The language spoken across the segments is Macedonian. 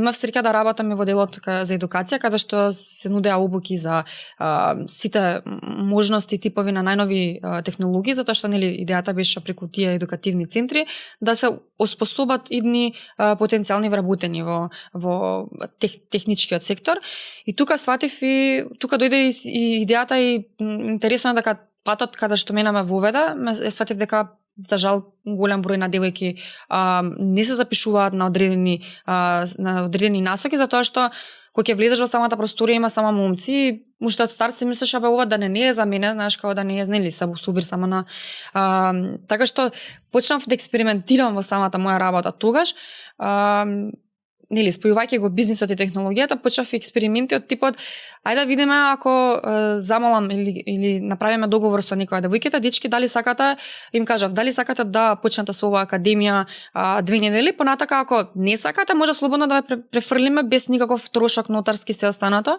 имав среќа да работам и во делот за едукација, каде што се нудеа обуки за сите можности, типови на најнови технологии, затоа што нели идејата беше преку тие едукативни центри да се оспособат идни потенцијални вработени во техничкиот сектор. И тука сватив и тука дојде и идејата и интересно е дека патот каде што мене ме воведа, сватив дека за жал голем број на девојки не се запишуваат на одредени насоки, затоа што кога ќе влезеш во самата просторија има само момци, уште од старт си мислиш абе ова да не е за мене, знаеш, како да не е, нели, субир само на така што почнав да експериментирам во самата моја работа тогаш. Нели, спојувајќи го бизнисот и технологијата, почнав експерименти од типот ајде да видиме ако замолам или направиме договор со некоја девојките, дечки, дали сакате, им кажав, дали сакате да почнете со оваа академија 2 недели, понатака ако не сакате, може слободно да ве префрлиме без никаков трошок нотарски се останато.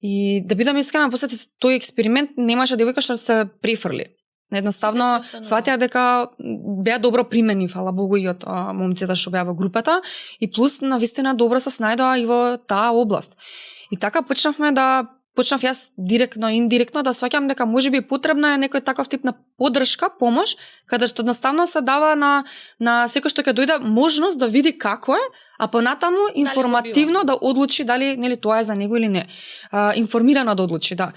И да бидам искрена, после тој експеримент немаше девојка што се префрли. Едноставно сватија дека беа добро примени, фала Богу, и од момците што беа во групата, и плюс навистина добро се снајдоа и во таа област. И така почнав јас директно и индиректно да сваќам дека можеби потребна е некој таков тип на поддршка, помош, каде што едноставно се дава на секој што ќе дојде можност да види како е, а понатаму информативно да одлучи дали нели тоа е за него или не. Информирано да одлучи, да.